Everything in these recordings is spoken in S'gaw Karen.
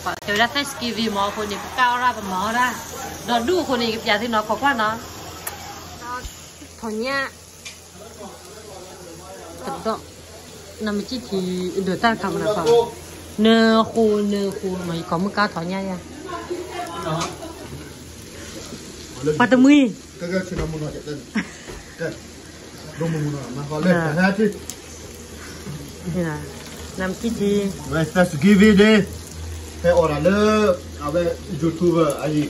ကဲဝဲဒၣ် Thanksgiving မ့ၢ်အဃိန့ၣ် ပကၢ်အီၣ်ဒၣ်ပမၤအီၣ်ဒၣ် ဒီးဒူၣ်အဃိန့ၣ် ကပျးသုနီၤ ခိးကွၢ်နီၤ ထီၣ်ညၣ် ကဒီး နမ့ၢ်ကံၣ်ထံ ဒိးတၢ်တခါမနၤခီ နဃိ နဃိ မ့ၢ်ယကိးမုၣ်ကါထီၣ်ညၣ်ယၤ ပှၤတမှံၤ နမ့ၢ်ကံၣ်ထံ Thanksgiving Day ဟဲအီၣ်ဒၣ်လၢ အဝဲ YouTuber အံၤ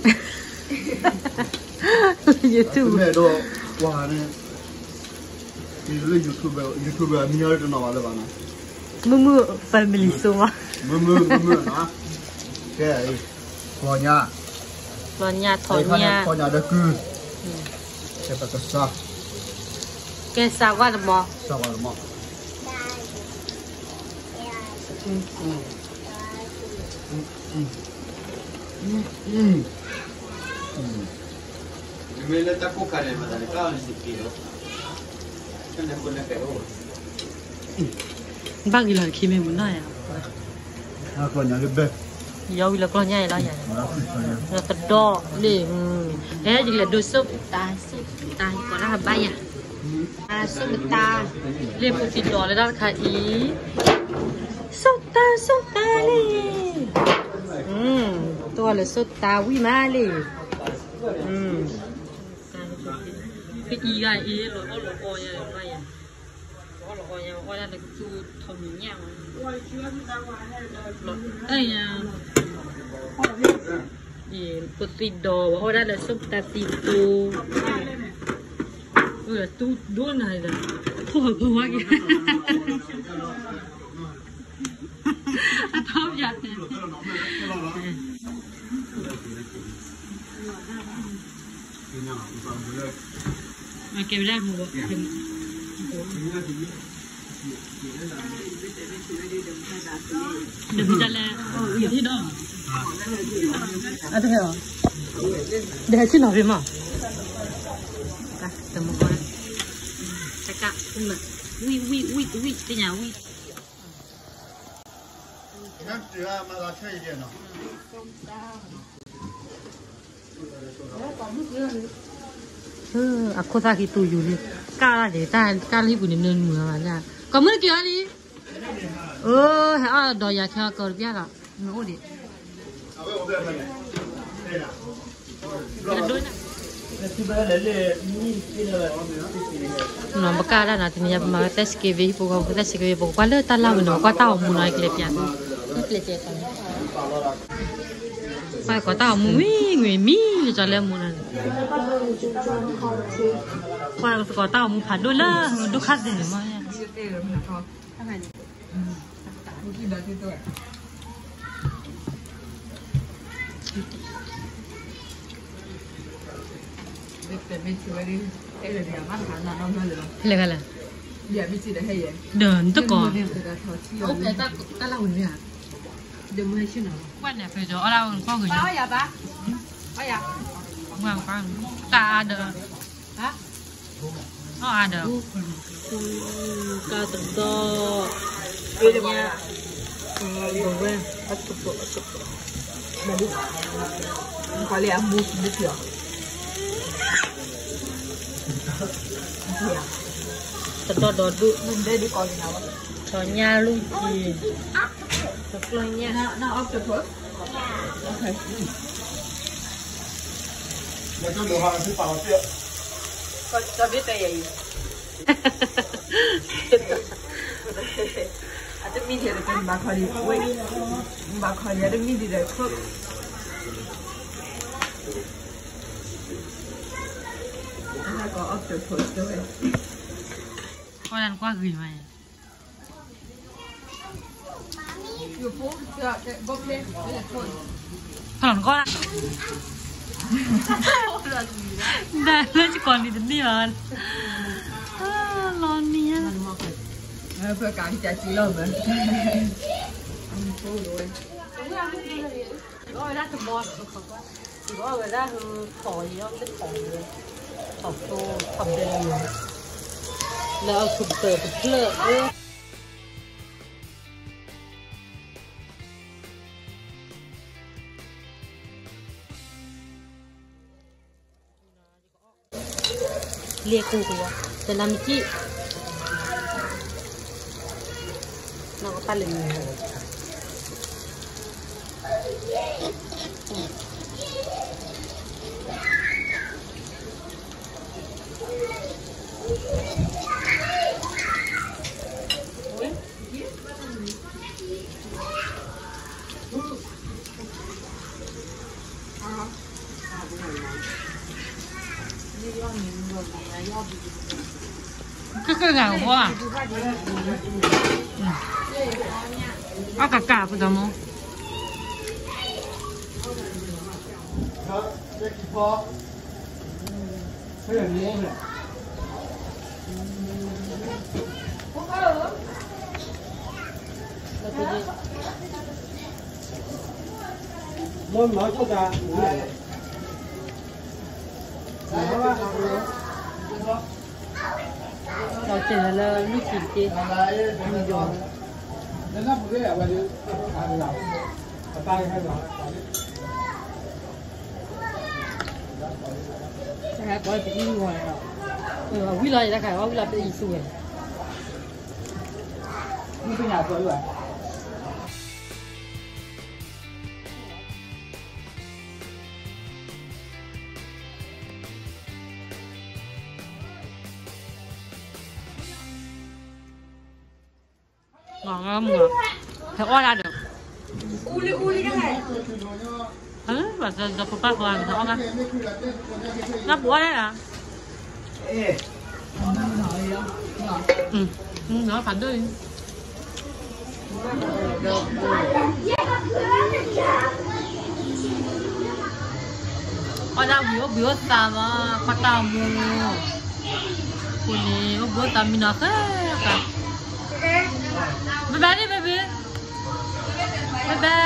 YouTube မဲာ်ဒီး ကွၢ်န့ၣ် လၢ YouTuber YouTuber အမံၤအီၤတနီၤဘၣ်လၢၤဘၣ်နီၤ မုၢ်မုၢ် family စိဝါ မုၢ်မုၢ် မုၢ်မုၢ်နီၤ ကဲ ကျီညါ ကျီညါ ထီၣ်ညါ ကျီညါဒီးကုၢ် ကဲပကစၢ် ကဲစၢ်ဝါတမီၤ စၢ်ဝါတမီၤ ဘၣ်ဂ့ၤလီၤတခ့မ့ၢ်မုၢ်နီၢ်ယၤ ယီၤဝံၤလၢကျီညါအံၤလီၤယၤ ကဒီးလံ ဟဲယကလဲၤဒိးစိၣ်ပတၢ် စိၣ်ပတၢ် ကိးဒၣ်ဘၣ်ယၤ စိၣ်ပတၢ် လံ ပူၤသံဒီးလၢတၢ်တခါအံၤ စိၣ်တၢ် စိၣ်တၢ်လံ တဂီၤလၢစိၣ်တၢ်ဝံၣ်မးလံ ကအံၤဂၤအံၤ လီၤအီၣ်လီၤအီယၤဘၣ်ယၤ လီၤအီၣ်လီၤအီယၤ အီၣ်ဒၣ်လၢကသူထီၣ်မံၤညၣ်ဝဲ လီၤအဲၣ်ယၤ ပူၤသံဒီး ပှၤအီၣ်ဒၣ်လၢစိၣ်ပတၢ်သံတူ တူဒိၣ်နၤဒီး ထိၣ်ဟးပဝါက့ၤ အထီၣ်ပၠးတဲ ကဲဝဲဒၣ်မူ ဒီးမ့ၢ်တၢ်လဲၣ် ယထံၣ်ဒီး အတဟဲအီၤ ဒီးဟဲဆ့ၣ်နီၤဖဲမး တမူကီၢ် တကး ဝံၣ် ဝံၣ် ဝံၣ် ဝံၣ် သ့ၣ်ညါဝံၣ် အခိၣ်သၣ်ခံတူယူၤလံ ကၢ်လၢ်ဒဲး တၢ်ကၢ်လၢဟံၣ်ပူၤန့ၣ် နၢမုာ်ဘၣ် ကိးမုၣ်တက့ၤအီၤလံ အၢ ဟဲအီၣ်ဒီးယၤခဲအီၤကီးတပျၢ်လီၤ နအိၣ်ဒံး နီၤ ပကၢ်ဒၣ်နၤ တနံၤညါ ပမၤဝဲ Thanksgiving ဟံၣ်ဖိဃီဖိ Thanksgiving ပကကွၢ်လၢတၢ်လၢ်ဝဲနီၤ ကွၢ်တၢ်အီၣ်မူနီၤ ကျဲပျး ကျဲကျဲ ကွၢ်သကိးတၢ်အီၣ်မူဝံၤ ငွေမံလၢကၠီလၢမူနီၤ ကွၢ်သကိးတၢ်အီၣ်မူဖးဒိၣ်လၢ ဒိၣ်ခါသဲးန့ၣ်မး လဲၤခါလဲၣ် ဒီးနတကိး တၢ်လၢ်ဝံၤမ့ၢ်ဧါ ကွၢ်န့ၣ်ဖဲဒီးအီၣ်လၢဝဲနကွၢ်ဂ့ၤ တၢ်အါဒီး အီၣ်အါဒီး ကါတဒီ ညါ ဘဝဲ အတပ အတပ ဘၣ်ဒု ခီလ့အမူမူဖျီ တဒီဒီဒူၣ် ထီၣ်ညၣ်လူၢ်ကံ တကျီၢ်ညၣ် အတမံၤဒံးတကဲ ဘၣ်ခီလံ ဝဲ ဘၣ်ခီလံ အတမံၤဒံးဒီး အကီ octopus တဝဲ ကွၢ်တၢ်ကွၢ်ဂ့ၤမး ဖလီၤနကွၢ် ဒၣ်လၢယကိးနံၤတနံၣ်ဘၣ် လီၤနံၤညါ ဖကးကစၢ်စံးလီၤမး အီၣ်ဝဲဒၣ်တဘီ အီၣ်ဝဲဒၣ်ဟူထီၣ်ယီၤ တထီၣ်ယီၤ ထီၣ်သိ ထီၣ်ဘဲလီၤ လၢအီးကထိဘၢၣ်တဖျၢၣ် အၢ လဲၤကိၢ်ကယီၤ, တနၤမကံၣ်, နီၢ်ကပၢ်လဲၤမံၤ, ကကဂၤဝါ, အကကၢ်ပတမူ, ဒီးတဲလၢလူၢ်ခံတက့ၢ်, မုၢ်ယီၤ, တၢ်ဟဲပှၤပအံၣ်ဂီၤန့ၣ်ဒီး, ဝံၤလီၤယတၢ်ခါ ဝံၤလီၤပအံၣ်သူဝဲ, မုၢ်ပညာသိလၢ မုၢ်, ဟဲအီၣ်ဒၣ်ဒီး, ဘၣ်ဒီးပပၢ်ဃီဟဲအီၣ်ဘၣ်, နပအီၣ်ဒၣ်ဧါ, ဖးဒိၣ်အံၤ အီၣ်ဒၣ်ဝံၤအိၣ်ဘှံးအိၣ်သါမး, ကွၢ်တၢ်မူ, အဃိန့ၣ် အိၣ်ဘှံးအိၣ်သါမံနီၤဃဲဃဲ, ဘဲဘဲန့ၣ် ဘဲဘဲ, ဘဲဘဲ